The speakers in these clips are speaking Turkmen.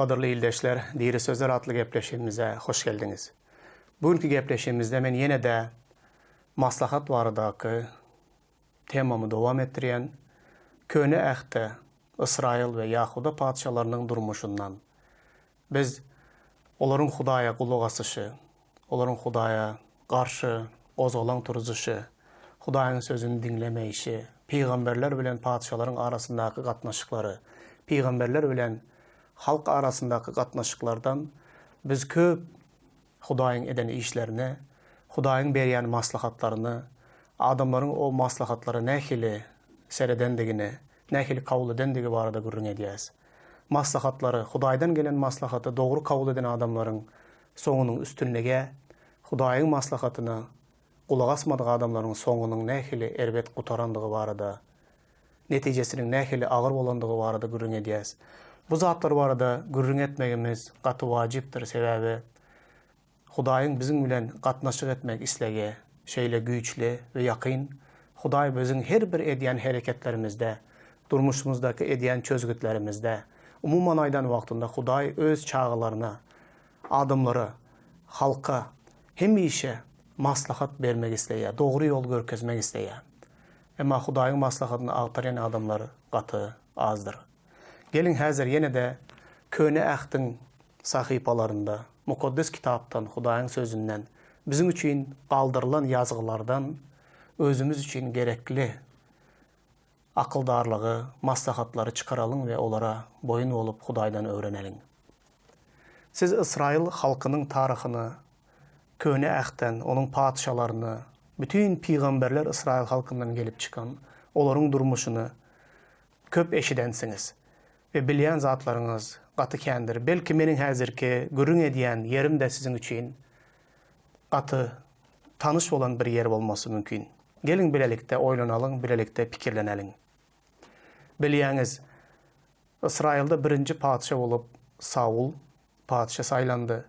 Salam gadyrly ildeşler, Diri Sözler atly gepleşigimize hoş geldiňiz. Bu günki gepleşigimizde men ýene-de maslahat baradaky temamy dowam etdirýän. Köne Ähtde Ysraýyl we Ýahuda patyşalarynyň durmuşyndan Biz olaryň Hudaýa gulak asyşy, olaryň Hudaýa garşy gozgalaň turuzuşy, Hudaýyň sözüni diňlemeýşi, pygamberler bilen patyşalaryň arasyndaky gatnaşyklary, pygamberler bilen halk arasyndaky gatnaşyklardan biz köp Hudaýyň eden işlerini, Hudaýyň berýän maslahatlaryny, adamlaryň o maslahatlara nähili seredendigini, nähili kabul edendigi barada gürrüň edýäs. Maslahatlary, Hudaýdan gelen maslahaty dogry kabul eden adamlaryň soňunyň üstünlige, Hudaýyň maslahatyna gulak asmadyk adamlaryň soňunyň nähili erbet gutarandygy barada, netijesiniň nähili agyr bolandygy barada gürrüň edýäs. Bu zatlar barada gürrüň etmegimiz gaty wajypdyr, sebäbi Hudaýyň biziň bilen gatnaşyk etmek islegi şeýle güýçli we ýakyn. Hudaý biziň her bir edýän hereketlerimizde, durmuşymyzdaky edýän çözgütlerimizde, umuman aýdan wagtynda Hudaý öz çagalaryna, adamlara, halka hemişe maslahat bermek isleýär, dogry ýol görkezmek isleýär. Emma Hudaýyň maslahatyny agtarýan adamlar gaty azdyr. Geliň häzir ýene-de Köne Ähtiň sahypalarynda, Mukaddes Kitapdan, Hudaýyň Sözünden, biziň üçin galdyrylan ýazgylardan özümiz üçin gerekli akyldarlygy, maslahatlary çykaralyň we olara boýun bolup Hudaýdan öwreneliň. Siz Ysraýyl halkynyň taryhyny Köne Ähtden, onuň patyşalaryny, bütin pygamberler Ysraýyl halkyndan gelip çykan, olaryň durmuşyny köp eşidensiňiz we bilýän zatlaryňyz gaty kändir. Belki meniň häzirki gürrüň edýän ýerim-de siziň üçin gaty tanyş bolan bir ýer bolmasy mümkin. Geliň bilelikde oýlanalyň, bilelikde pikirleneliň. Bilýäňiz, Ysraýylda birinji patyşa bolup Saul patyşa saýlandy.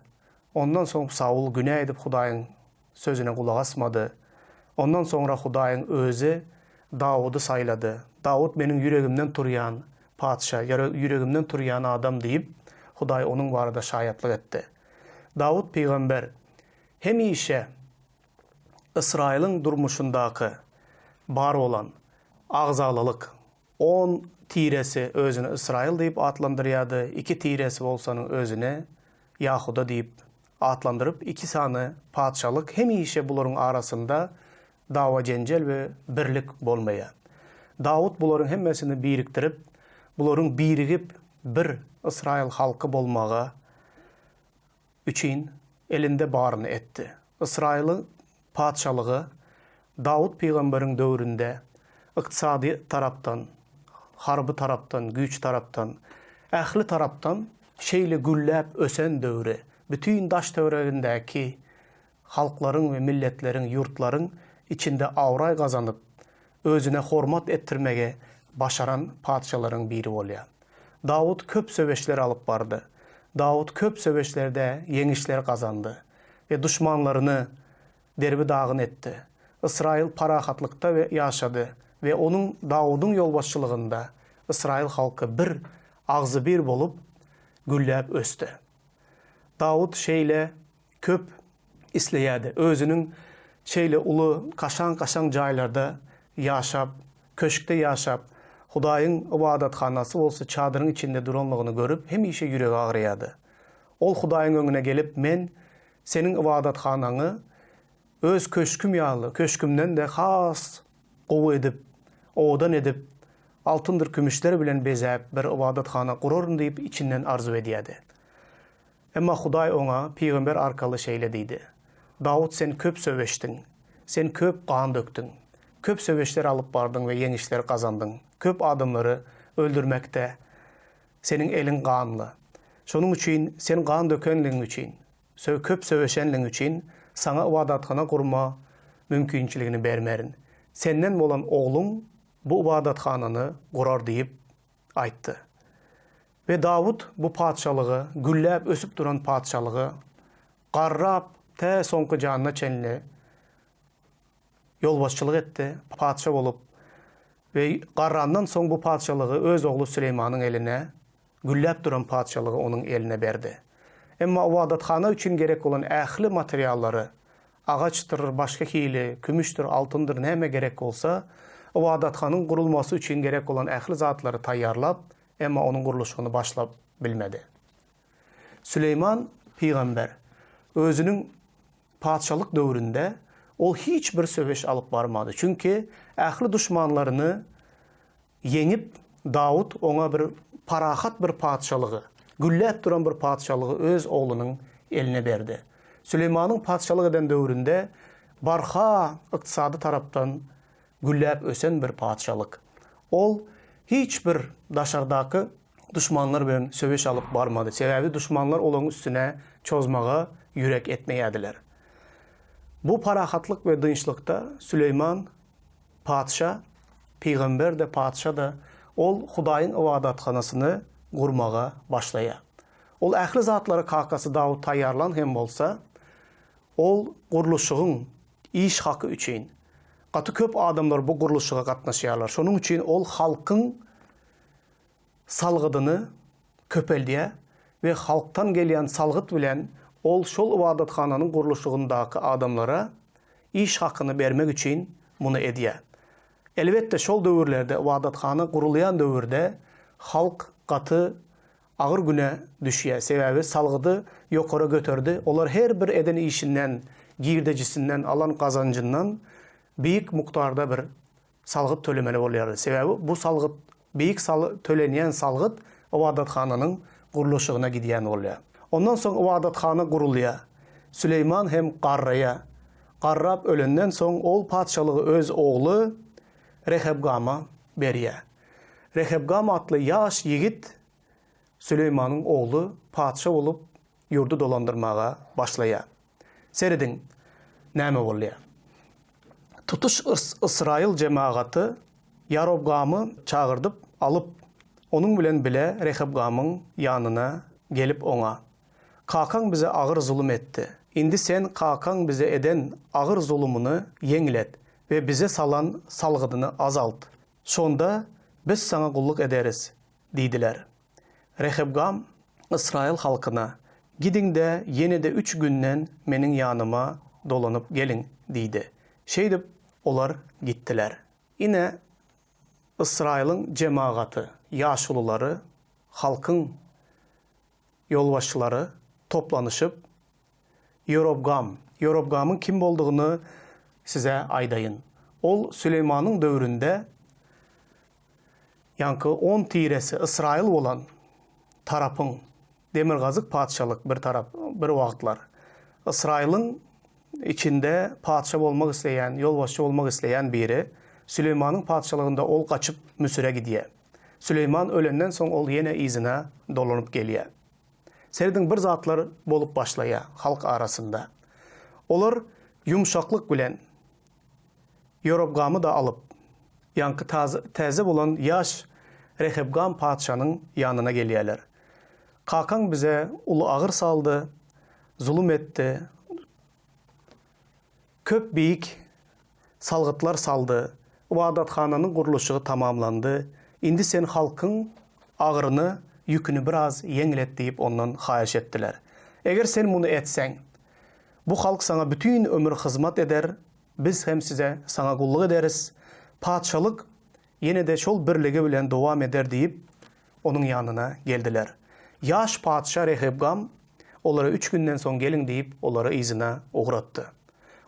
Ondan soň Saul günä edip Hudaýyň sözüne gulak asmady. Ondan soňra Hudaýyň özi Dawudy saýlady. Dawut meniň ýüregimden turýan patyşa, ýüregimden turýan adam diýip, Hudaý onuň barada şaýatlyk etdi. Dawut pygamber hemişe Ysraýylyň durmuşyndaky bar bolan agzalalyk, On tiresi özüni Ysraýyl diýip atlandyrýardy, iki tiresi bolsanyň özüni Ýahuda diýip atlandyryp, iki sany patyşalyk hemişe bularyň arasynda dawa-jenjel we birlik bolmaýar. Dawut bularyň hemmesini birikdirip, bularyň birigip bir Ysraýyl halky bolmagy üçin elinde baryny etdi. Ysraýylyň patyşalygy Dawut pygamberiň döwründe ykdysady tarapdan, harby tarapdan, güýç tarapdan, ähli tarapdan şeýle gülläp ösen döwri, bütin daş-töweregindäki halklaryň we milletleriň, ýurtlaryň içinde abraý gazanyp, özüne hormat etdirmegi başaran patyşalaryň biri bolýar. Dawut köp söweşler alyp bardy. Dawut köp söweşlerde ýeňişler gazandy we duşmanlaryny derbi-dagyn etdi. Ysraýyl parahatlykda we ýaşady we onuň Dawudyň ýolbaşçylygynda ysraýyl halky bir agzybir bolup gülläp ösdi. Dawut şeýle köp isleýärdi. Özüniň şeýle uly kaşaň-kaşaň jaýlarda ýaşap, köşkde ýaşap, Hudaýyň ybadathanasy bolsa çadyryň içinde duranlygyny görüp, hemişe ýüregi agyrýardy. Ol Hudaýyň öňüne gelip, Men Seniň ybadathanaňy öz köşgüm ýaly, köşgümden-de has gowy edip, owadan edip, altyndyr kümüşler bilen bezäp bir ybadathana guraryn diýip içinden arzuw edýärdi. Emma Hudaý oňa pygamber arkaly şeýle diýdi, Dawut sen köp söweşdiň, sen köp gan dökdüň, köp söweşler alyp bardyň we ýeňişler gazandyň, köp adamlary öldürmekde seniň eliň ganly. Şonuň üçin sen gan dökenligiň üçin, köp söweşenligiň üçin saňa ybadathana gurma mümkinçiligini bermerin. Senden bolan ogluň bu ybadathanany gurar diýip aýtdy. We Dawut bu patyşalygy, gülläp ösüp duran patyşalygy garrap, tä soňky janyna çenli ýolbaşçylyk etdi, patyşa bolup we garrandan soň bu patyşalygy öz ogly Süleýmanyň eline gülläp duran patyşalygy onuň eline berdi. Emma ybadathana üçin gerek bolan ähli materiallary, agaçdyr, başga hili, kümüşdir, altyndyr, näme gerek bolsa, ybadathanyň gurulmasy üçin gerek bolan ähli zatlary taýýarlap, emma onuň gurluşygyny başlap bilmedi. Süleýman pygamber özüniň patyşalyk döwründe ol hiç bir söweş alyp barmady. Çünki ähli duşmanlaryny ýeňip, Dawut oňa bir parahat bir patyşalygy, gülläp duran bir patyşalygy öz oglunyň eline berdi. Süleýmanyň patyşalyk eden döwründe barha ykdysady tarapdan gülläp ösen bir patyşalyk. Ol hiç bir daşardaky duşmanlar bilen söweş alyp barmady. Sebäbi duşmanlar olaryň üstüne çozmaga ýürek etmeýärdiler. Bu parahatlyk we dynçlykda Süleýman patyşa, pygamber-de, patyşa-da, ol Hudaýyň ybadathanasyny gurmaga başlaýar. Ol ähli zatlary kakasy Dawut taýýarlan hem bolsa, ol gurluşygyň iş haky üçin, gaty köp adamlar bu gurluşyga gatnaşýarlar. Şonuň üçin ol halkyň salgydyny köpeldýär we halkdan gelýän salgyt bilen ol şol ybadathananyň gurluşygyndaky adamlara iş hakyny bermek üçin muny edýär. Elbetde, şol döwürlerde, ybadathana gurulýan döwürde halk gaty agyr güne düşýär. Sebäbi salgydy ýokara göterdi. Olar her bir eden işinden, girdejisinden, alan gazanjyndan beýik mukdarda bir salgyt tölemeli bolýardy. Sebäbi bu salgyt, beýik tölenýän salgyt ybadathananyň gurluşygyna gidýän bolýar. Ondan soň ybadathana gurulýar. Süleýman hem garraýar. Garrap ölenden soň ol patyşalygy öz ogly Rehebgama berýär. Rehebgam atly ýaş ýigit Süleýmanyň ogly patyşa bolup ýurdy dolandyrmaga başlaýar. Serediň, näme bolýar. Tutuş ysraýyl jemagaty Ýarobgamy çagyrdyp alyp, onuň bilen bile Rehebgamyň ýanyna gelip oňa, Kakaň bize agyr zulum etdi. Indi sen kakaň bize eden agyr zulumyny ýeňlet we bize salan salgydyny azalt. Şonda biz saňa gulluk ederis diýdiler. Rehebgam ysraýyl halkyna, Gidiň-de, ýene-de üç günden meniň ýanyma dolanyp geliň diýdi. Şeýdip, olar gitdiler. Ine, Ysraýylyň jemagaty, ýaşululary, halkyň ýolbaşçylary toplanyşyp, Ýerobgam, Ýerobgamyň kim boldugyny size aýdaýyn. Ol Süleýmanyň döwründe ýaňky on tiresi Ysraýyl bolan tarapyň, demirgazyk patyşalyk bir tarap, bir wagtlar Ysraýylyň içinde patyşa bolmak isleýän, ýolbaşçy bolmak isleýän biri, Süleýmanyň patyşalygynda ol gaçyp Müsüre gidýär. Süleýman ölenden soň ol ýene yzyna dolanyp gelýär. Serediň bir zatlar bolup başlaýar halk arasynda. Olar ýumşaklyk bilen Ýerobgamy-da alyp, ýaňky täze bolan ýaş Rehebgam patyşanyň ýanyna gelýärler. Kakaň bize uly agyr saldy, zulum etdi, köp beýik salgytlar saldy, ybadathananyň gurluşygy tamamlandy, indi sen halkyň agyryny, ýüküni biraz ýeňlet diýip ondan haýyş etdiler. Eger sen muny etseň, bu halk saňa bütin ömür hyzmat eder, biz hem size saňa gulluk ederis, patyşalyk ýene-de şol birligi bilen dowam eder diýip, onuň ýanyna geldiler. Ýaş patyşa Rehebgam olara üç günden soň geliň diýip, olary yzyna ugratdy.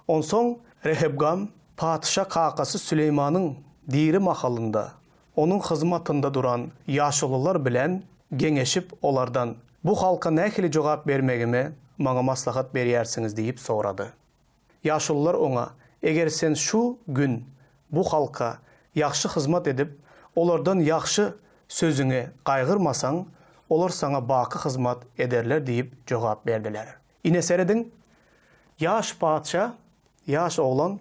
Onsoň Rehebgam patyşa kakasy Süleýmanyň diri mahalynda onuň hyzmatynda duran ýaşulular bilen geňeşip, olardan, Bu halka nähili jogap bermegimi maňa maslahat berýärsiňiz diýip sorady. Ýaşulular oňa, Eger sen şu gün bu halka ýagşy hyzmat edip, olardan ýagşy sözüňi gaýgyrmasaň, olar saňa baky hyzmat ederler diýip jogap berdiler. Ine serediň, ýaş patyşa, ýaş oglan,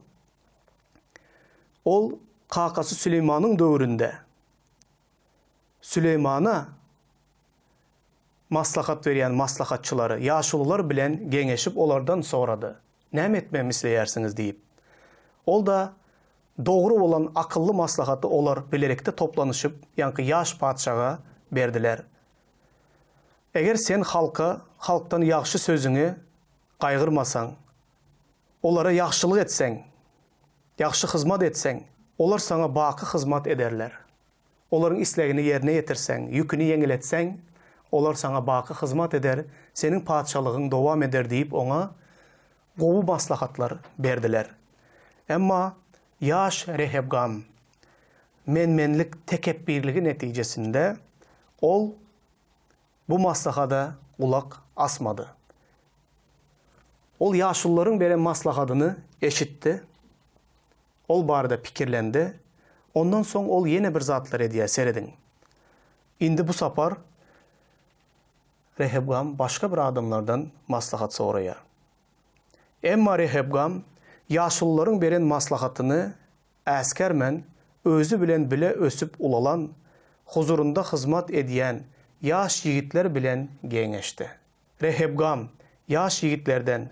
ol kakasy Süleýmanyň döwründe Süleýmana maslahat berýän maslahatçylary, ýaşulular bilen geňeşip olardan sorady, Näme etmegimi isleýärsiňiz diýip. Ol-da dogry bolan akylly maslahaty olar bilelikde toplanyşyp, ýaňky ýaş patyşaga berdiler. Eger sen halka halkdan ýagşy sözüňi gaýgyrmasaň, olara ýagşylyk etseň, ýagşy hyzmat etseň, olar saňa baky hyzmat ederler. Olaryň islegini ýerine ýetirseň, ýüküni ýeňiletseň, olar saňa baky hyzmat eder, seniň patyşalygyň dowam eder diýip oňa gowy maslahatlar berdiler. Emma ýaş Rehebgam men-menlik tekepbirligi netijesinde ol bu maslahada gulak asmady. Ol ýaşulularyň beren maslahadyny eşitdi, Ol barada pikirlendi. Ondan soň ol ýene bir zatlar edýär, serediň. Indi bu sapar Rehebgam başga bir adamlardan maslahat soraýar. Emma Rehebgam ýaşulularyň beren maslahatyny äsgermän, özi bilen bile ösüp ulalan, huzurynda hyzmat edýän ýaş ýigitler bilen geňeşdi. Rehebgam ýaş ýigitlerden,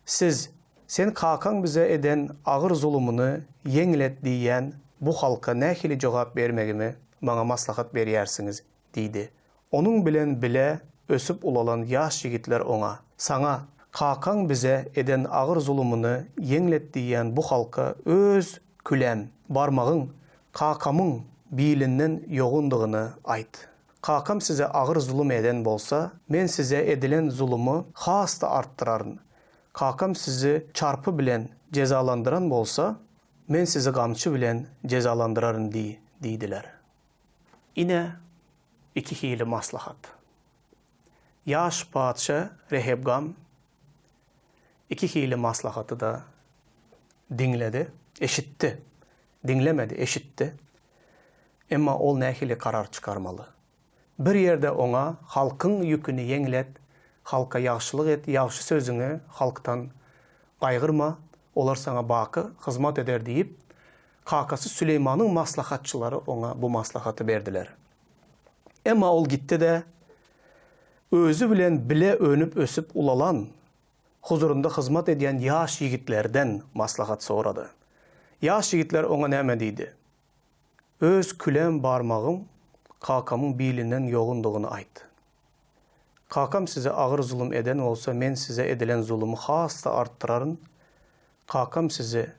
Siz, Sen kakaň bize eden agyr zulumyny ýeňlet diýýän bu halka nähili jogap bermegimi maňa maslahat berýärsiňiz? diýdi. Onuň bilen bile ösüp ulalan ýaş ýigitler oňa, Saňa, Kakaň bize eden agyr zulumyny ýeňlet diýýän bu halka öz külem barmagyň kakamyň bilinden ýogyndygyny aýt. Kakam size agyr zulum eden bolsa, men size edilen zulumy has-da artdyraryn. Kakam sizi çarpy bilen jezalandyran bolsa, men sizi gamçy bilen jezalandyraryn diý diýdiler. Ine, iki hili maslahat. Ýaş patyşa Rehebgam iki hili maslahaty-da diňledi, eşitdi. Diňlemedi, eşitdi. Emma ol nähili karar çykarmaly? Bir ýerde oňa halkyň ýüküni ýeňlet, halka ýagşylyk et, ýagşy sözüňi halkdan gaýgyrma, olar saňa baky hyzmat eder diýip, kakasy Süleýmanyň maslahatçylary oňa bu maslahaty berdiler. Emma ol gitdi-de, özi bilen bile önüp-ösüp ulalan, huzurynda hyzmat edýän ýaş ýigitlerden maslahat sorady. Ýaş ýigitler oňa näme diýdi? Öz külem barmagyň kakamyň bilinden ýogyndygyny aýt. Kakam size agyr zulum eden bolsa, men size edilen zulumy has-da artdyraryn, kakam sizi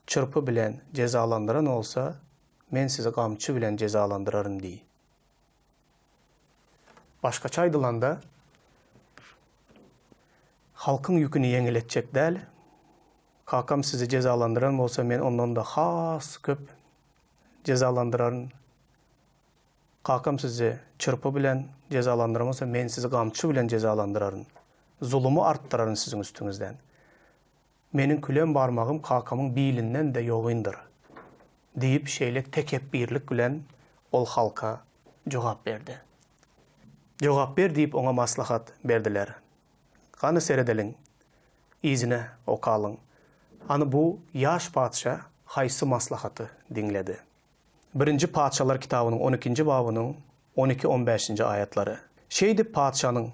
çyrpy bilen jezalandyran bolsa, men sizi gamçy bilen jezalandyraryn diý. Başgaça aýdylanda, halkyň ýüküni ýeňiletjek däl, kakam sizi jezalandyran bolsa, men ondan-da has köp jezalandyraryn. Kakam sizi çyrpy bilen jezalandyran bolsa, men sizi gamçy bilen jezalandyraryn. Zulumy artdyraryn siziň üstüňizden. Meniň külem barmagym kakamyň bilinden-de ýogyndyr, diýip, şeýle tekepbirlik bilen ol halka jogap berdi. Jogap ber diýip oňa maslahat berdiler. Gany seredeliň, yzyna okalyň. Hany bu ýaş patyşa haýsy maslahaty diňledi? Birinji Patyşalar kitabynyň on ikinji babynyň on iki-on bäşinji aýatlary. Şeýdip patyşanyň,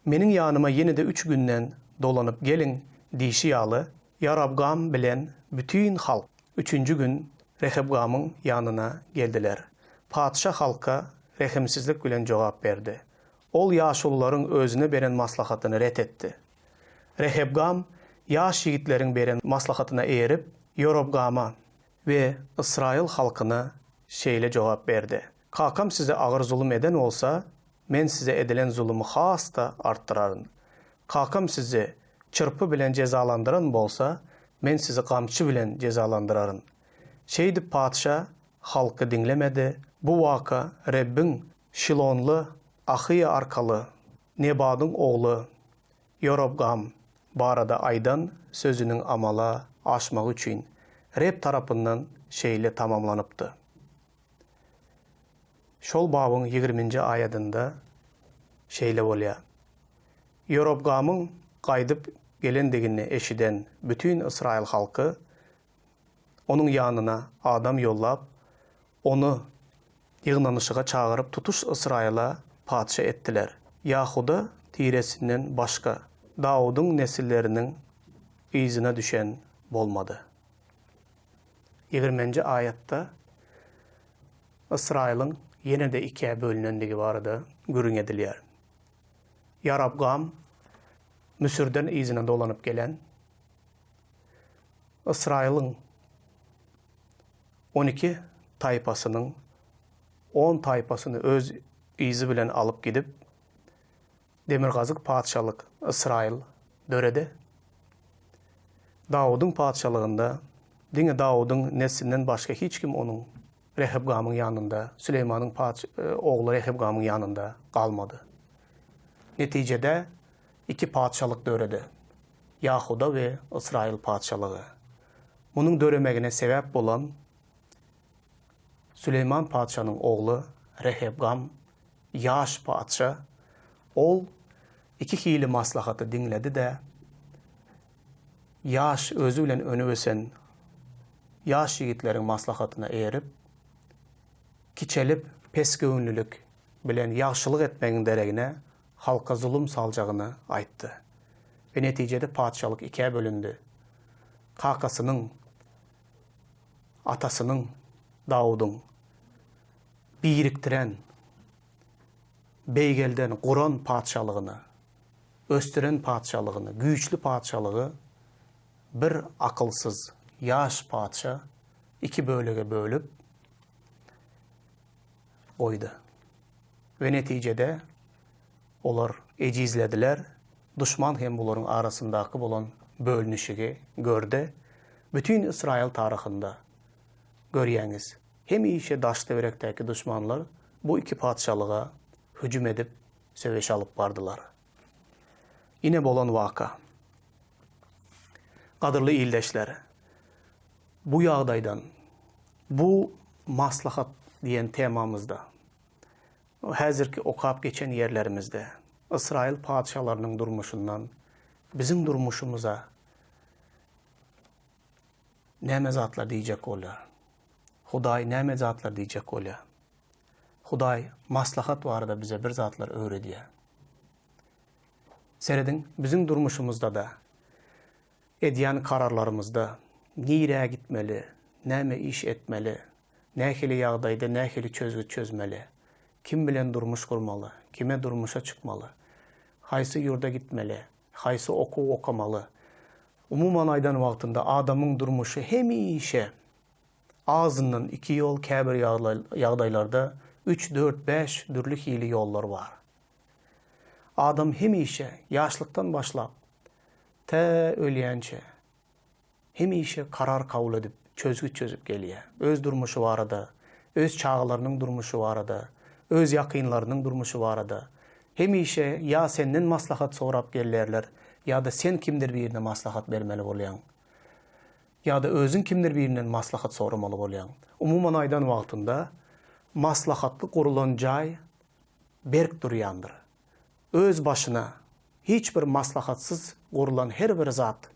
Meniň ýanyma ýene-de üç günden dolanyp geliň diýşi ýaly, Ýarabgam bilen bütin halk üçünji gün Rehebgamyň ýanyna geldiler. Patyşa halka rehimsizlik bilen jogap berdi. Ol ýaşulularyň özüne beren maslahatyny ret etdi. Rehebgam ýaş ýigitleriň beren maslahatyna eýerip, Ýorobgama, We ysraýyl halkyna şeýle jogap berdi, Kakam size agyr zulum eden bolsa, men size edilen zulumy has-da artdyraryn. Kakam sizi çyrpy bilen jezalandyran bolsa, men sizi gamçy bilen jezalandyraryn. Şeýdip patyşa halky diňlemedi. Bu waka Rebbiň şilonly Ahyýa arkaly Nebadyň ogly Ýorobgam barada aýdan sözüniň amala aşmagy üçin Reb tarapyndan şeýle tamamlanypdy. Şol babyň ýigriminji aýadynda şeýle bolýar, Ýorobgamyň gaýdyp gelendigini eşiden bütin ysraýyl halky onuň ýanyna adam ýollap, ony ýygnanyşyga çagyryp, tutuş Ysraýyla patyşa etdiler. Ýahuda tiresinden başga Dawudyň nesilleriniň yzyna düşen bolmady. Ýigrimenji aýatda Ysraýylyň ýene-de ikä bölünendigi barada gürrüň edilýär. Ýarabgam Müsürden yzyna dolanyp gelen Ysraýylyň 12 taýpasynyň on taýpasyny öz yzy bilen alyp gidip, demirgazyk patyşalyk Ysraýyl döredi. Dawudyň patyşalygynda diňe Dawudyň neslinden başga hiç kim onuň Rehebgamyň ýanynda, Süleýmanyň ogly Rehebgamyň ýanynda galmady. Netijede iki patyşalyk döredi, Ýahuda we Ysraýyl patyşalygy. Munuň döremegine sebäp bolan Süleýman patyşanyň ogly Rehebgam ýaş patyşa, ol iki hili maslahaty diňledi-de, ýaş özi bilen önüp-ösen ýaş ýigitleriň maslahatyna eýerip, kiçelip, pesgöwünlilik bilen ýagşylyk etmegiň deregine halka zulum saljagyny aýtdy. We netijede patyşalyk ikä bölündi. Kakasynyň atasynyň Dawudyň birikdiren, beýgelden guran patyşalygyny, ösdüren patyşalygyny, güýçli patyşalygy bir akylsyz ýaş patyşa iki bölege bölüp goýdy. We netijede olar ejizlediler, duşman hem bularyň arasyndaky bolan bölünişigi gördi. Bütin Ysraýyl taryhynda görýäňiz, hemişe daş-töwerekdäki duşmanlar bu iki patyşalyga hüjüm edip, söweş alyp bardylar. Ine bolan waka. Gadyrly ildeşler, bu ýagdaýdan, bu maslahat diýen temamyzda, häzirki okap geçen ýerlerimizde Ysraýyl patyşalarynyň durmuşyndan biziň durmuşymyza näme zatlar diýjek bolýar? Hudaý näme zatlar diýjek bolýar? Hudaý maslahat barada bize bir zatlar öwredýär. Serediň, biziň durmuşymyzda-da edýän kararlarymyzda nirä gitmeli, näme iş etmeli, nähili ýagdaýda nähili çözgüt çözmeli, kim bilen durmuş gurmaly, kime durmuşa çykmaly, haýsy ýurda gitmeli, haýsy okuw okamaly. Umuman aýdan wagtynda adamyň durmuşy hemişe azyndan iki ýol, käbir ýagdaýlarda üç, dört, bäş dürli hili ýollar bar. Adam hemişe ýaşlykdan başlap tä ölýänçä hemişe karar kabul edip, çözgüt çözüp gelýär. Öz durmuşy barada, öz çagalarynyň durmuşy barada, öz ýakynlarynyň durmuşy barada. Hemişe ýa senden maslahat sorap gelýärler, ýa-da sen kimdir birine maslahat bermeli bolýaň. Ýa-da özüň kimdir birinden maslahat soramaly bolýaň. Umuman aýdan wagtynda, maslahatly gurulan jaý berk durýandyr. Öz başyna, hiç bir maslahatsyz gurlan her bir zat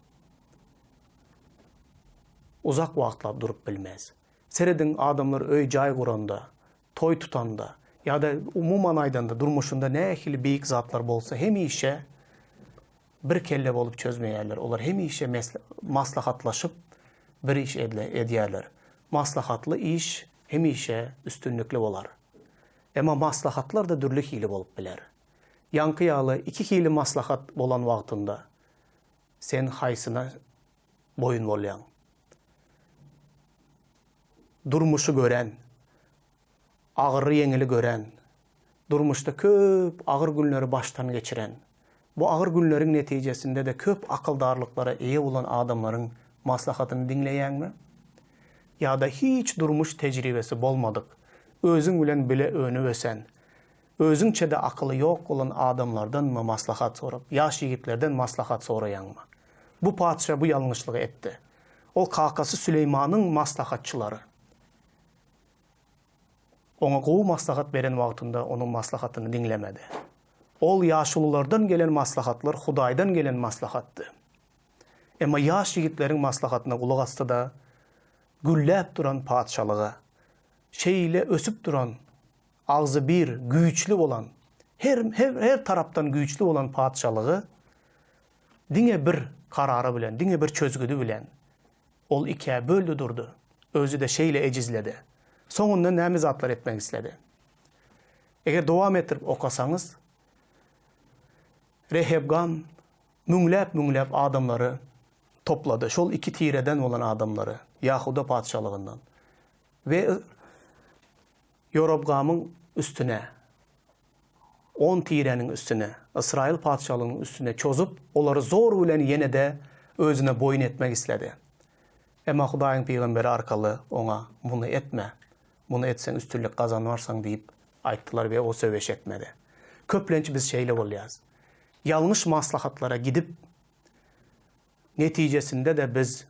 uzak wagtlap durup bilmez. Serediň, adamlar öý-jaý guranda, toý tutanda ýa-da umuman aýdanda durmuşynda nähili beýik zatlar bolsa hemişe bir kelle bolup çözmeýärler. Olar hemişe maslahatlaşyp bir iş edýärler. Maslahatly iş hemişe üstünlikli bolar. Emma maslahatlar-da dürli hili bolup biler. Ýaňky ýaly iki hili maslahat bolan wagtynda sen haýsyna boýun bolýaň? Durmuşy gören, agyry-ýeňili gören, durmuşda köp agyr günleri başdan geçiren, bu agyr günleriň netijesinde-de köp akyldarlyklara eýe bolan adamlaryň maslahatyny diňleýäňmi? Ýa-da hiç durmuş tejribesi bolmadyk, özüň bilen bile önüp-ösen, özüňçe-de akyly ýok bolan adamlardanmy maslahat sorap, ýaş ýigitlerden maslahat soraýaňmy? Bu patyşa bu ýalňyşlygy etdi. Ol kakasy Süleýmanyň maslahatçylary. Oňa gowy maslahat beren wagtynda onuň maslahatyny diňlemedi. Ol ýaşululardan gelen maslahatlar Hudaýdan gelen maslahatdy. Emma ýaş ýigitleriň maslahatyna gulak asdy-da, gülläp duran patyşalyga, şeýle ösüp duran, agzybir, güýçli bolan, her, her, her tarapdan güýçli bolan patyşalygy diňe bir karary bilen, diňe bir çözgüdi bilen ol ikä böldi durdy. Özi-de şeýle ejizledi. Soňunda näme zatlar etmek isledi? Eger dowam etdirip okasaňyz, Rehebgam müňläp-müňläp adamlary toplady, şol iki tireden bolan adamlary, Ýahuda patyşalygyndan we Ýorobgamyň üstüne, on tiräniň üstüne, Ysraýyl patyşalygynyň üstüne çozup, olary zor bilen ýene-de özüne boýun etmek isledi. Emma Hudaýyň pygamberi arkaly oňa, Muny etme, muny etseň üstünlik gazanmarsyň diýip aýtdylar we o söweş etmedi. Köplenç biz şeýle bolýarys. Ýalňyş maslahatlara gidip, netijesinde-de biz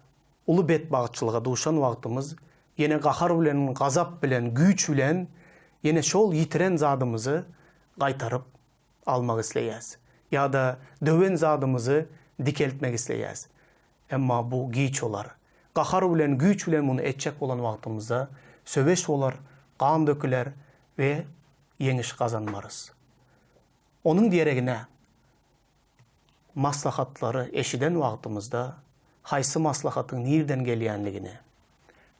uly betbagtçylyga duşan wagtymyz ýene gahar bilen, gazap bilen, güýç bilen ýene şol ýitiren zadymyzy gaýtaryp almak isleýäs. Ýa-da döwen zadymyzy dikeltmek isleýäs. Emma bu giç bolar. Gahar bilen, güýç bilen muny etjek bolan wagtymyzda söweş bolar, gan döküler we ýeňiş gazanmarys. Onuň deregine maslahatlary eşiden wagtymyzda haýsy maslahatyň nirden gelýänligini,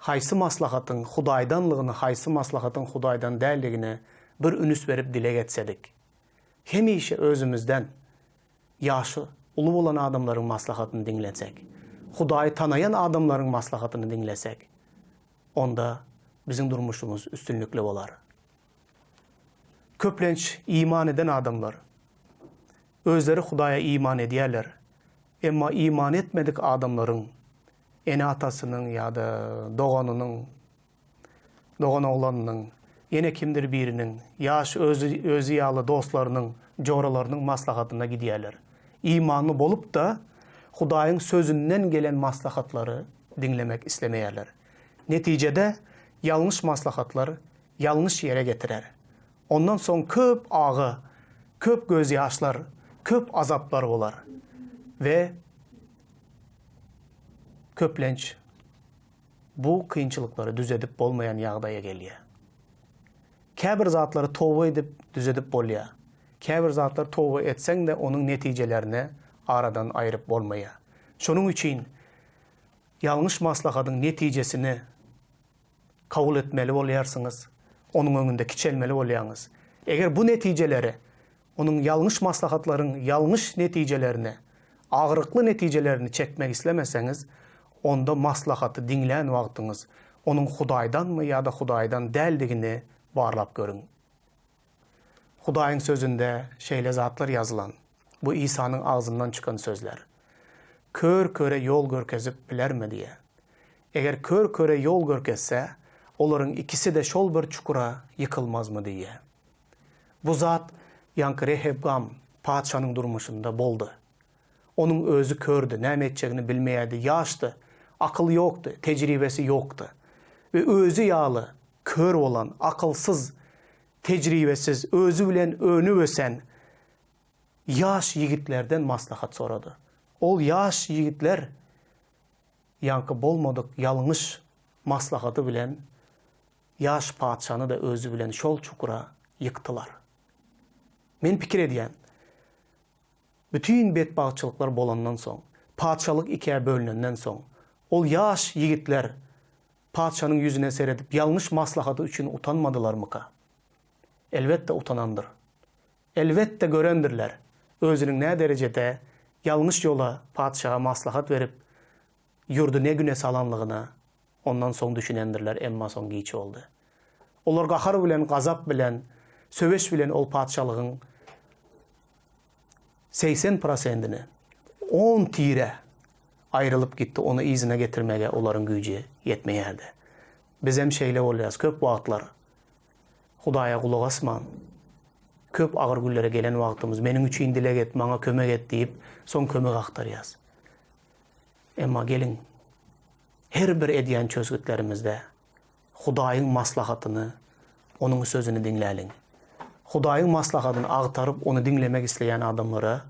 haýsy maslahatyň Hudaýdanlygyny, haýsy maslahatyň Hudaýdan däldigine bir ünüs berip dileg etsedik. Hemişe özümizden ýaşy uly bolan adamlaryň maslahatyny diňlesek, Hudaýy tanaýan adamlaryň maslahatyny diňlesek, onda biziň durmuşymyz üstünlikli bolar. Köplenç iman eden adamlar özleri Hudaýa iman edýärler, emma iman etmedik adamlaryň ene-atasynyň ýa-da doganynyň, doganoglanynyň, ýene kimdir biriniň, ýaş özi, özi ýaly dostlarynyň, joralarynyň maslahatyna gidýärler. Imanly bolup-da, Hudaýyň Sözünden gelen maslahatlary diňlemek islemeýärler. Netijede, ýalňyş maslahatlar ýalňyş ýere getirer. Ondan soň köp agy, köp gözýaşlar, köp azaplar bolar we köplenç bu kynçylyklary düzedip bolmaýan ýagdaýa gelýär. Käbir zatlary toba edip düzedip bolýar. Käbir zatlar toba etseň-de onuň netijelerini aradan aýryp bolmaýar. Şonuň üçin ýalňyş maslahatyň netijesini kabul etmeli bolýarsyňyz, onuň öňünde kiçelmeli bolýaňyz. Eger bu netijeleri, onuň ýalňyş maslahatlaryň ýalňyş netijelerini, agyrykly netijelerini çekmek islemeseňiz, onda maslahaty diňlän wagtyňyz, onuň Hudaýdanmy ýa-da Hudaýdan däldigini barlap görüň. Hudaýyň Sözünde şeýle zatlar ýazylan, bu Isanyň agzyndan çykan sözler. Kör köre ýol görkezip bilermi diýe. Eger kör köre ýol görkezse, olaryň ikisi-de şol bir çukura ýykylmazmy diýe. Bu zat ýaňky Rehebgam patyşanyň durmuşynda boldy. Onuň özi kördü, näme etjegini bilmeýärdi, ýaşdy, akyly ýokdy, tejribesi ýokdy. We özi ýaly kör bolan, akylsyz, tejribesiz, özi bilen önüp-ösen ýaş ýigitlerden maslahat sorady. Ol ýaş ýigitler ýaňky bolmadyk ýalňyş maslahaty bilen ýaş patyşany-da özi bilen şol çukura ýykdylar. Men pikir edýän, bütin betbagtçylyklar bolandan soň, patyşalyk ikä bölünenden soň, ol ýaş ýigitler Patyşanyň ýüzüne seredip ýalňyş maslahaty üçin utanmadylarmyka? Elbetde utanandyr. Elbetde görendirler, özüniň nä derejede ýalňyş ýola patyşaga maslahat berip, ýurdy ne güne salanlygyna ondan soň düşünendirler, emma soň giç boldy. Olar gahar bilen, gazap bilen, söweş bilen ol patyşalygyň 80 prosentini, on tire aýrylyp gitdi, ony yzyna getirmege olaryň güýji ýetmeýärdi. Bizem şeýle bolýarys, köp wagtlar Hudaýa gulak asman, köp agyr günlere gelen wagtymyz, meniň üçin dileg et, maňa kömek et diýip, soň kömek agtarýarys. Emma geliň, her bir edýän çözgütlerimizde Hudaýyň maslahatyny, Onuň sözüni diňläliň. Hudaýyň maslahatyny agtaryp, ony diňlemek isleýän adamlara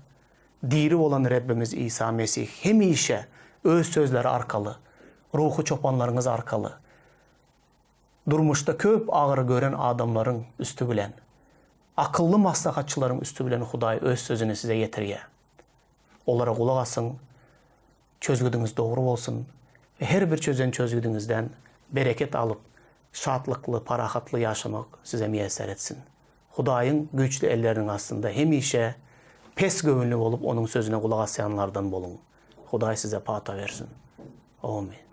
diri bolan Rebbimiz Isa Mesih hemişe Öz sözleri arkaly, ruhy çopanlaryňyz arkaly, durmuşda köp agyry gören adamlaryň üsti bilen, akylly maslahatçylaryň üsti bilen Hudaý Öz sözüni size ýetirýär. Olara gulak asyň, çözgüdiňiz dogry bolsun we her bir çözen çözgüdiňizden bereket alyp, şatlykly, parahatly ýaşamak size miýesser etsin. Hudaýyň güýçli elleriniň astynda hemişe. Pes göwünli bolup, Onuň sözüne gulak asýanlardan boluň. Hudaý size pata bersin. Omyn.